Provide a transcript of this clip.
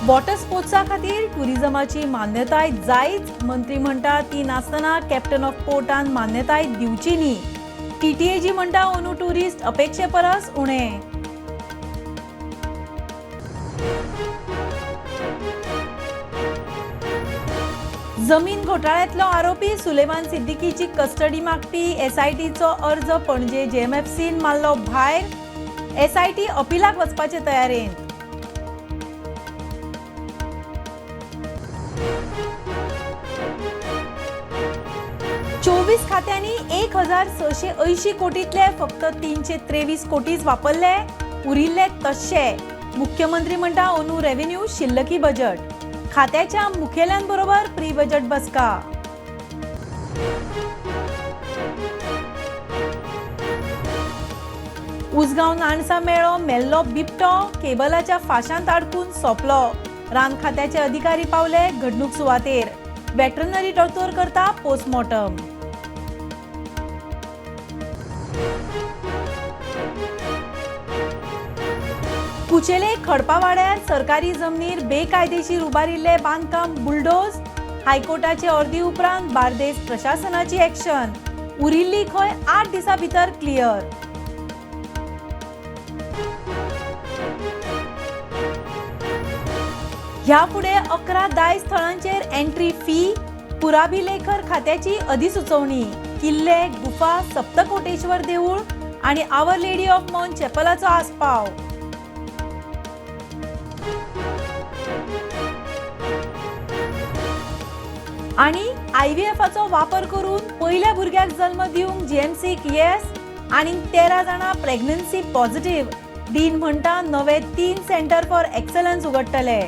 Water स्पोर्ट्सा खातीर टुरिझमाची मान्यताय जायच. मंत्री म्हणटा ती नासतना कॅप्टन ऑफ पोर्टान मान्यताय दिवची न्ही. टीटीएजी म्हणटा अंदू टुरिस्ट अपेक्षे परस उणे. जमीन घोटाळ्यांतलो आरोपी सुलेमान सिद्दीकीची कस्टडी मागपी एसआयटीचो अर्ज पणजे जेएमएफसीन मारलो भायर. एसआयटी अपिलाक वचपाचे तयारेंत. 24 खात्यांनी 1680 कोटीतले फक्त 323 कोटीच वापरले, उरिल्ले तश्शे. मुख्यमंत्री म्हणटा अंदू रेव्हेन्यू शिल्लकी बजेट. खात्याच्या मुखेल्यांबरोबर प्री बजेट बसका. उसगांव नाणसा मेळो मेल्लो बिबटो केबलाच्या फाशांत अडकून सोंपलो. रान खात्याचे अधिकारी पावले घडणूक सुवातेर. वेटरनरी दोतोर करता पोस्टमॉर्टम. कुचेले खडपावाड्यार सरकारी जमनीर बेकायदेशीर उबारिल्ले बांदकाम बुलडोज. हायकोर्टाचे अर्दी उपरांत बार्देस प्रशासनाची ॲक्शन. उरिल्ली खंय 8 दिसां भितर क्लियर. ह्या फुडें 11 दायज थळांचेर एंट्री फी. पुराभिलेखर खात्याची अधिसुचोवणी. किल्ले, गुफा, सप्तकोटेश्वर देऊळ आणि our lady of mount चॅपलाचो आस्पाव. आणि आयव्हीएफाचो वापर करून पयल्या भुरग्याक जल्म दिवंक जीएमसीक येस. आनी 13 जाणां प्रेग्नन्सी पॉझिटिव्ह. डीन म्हणटा नवे 3 सेंटर फॉर एक्सलन्स उगडटले.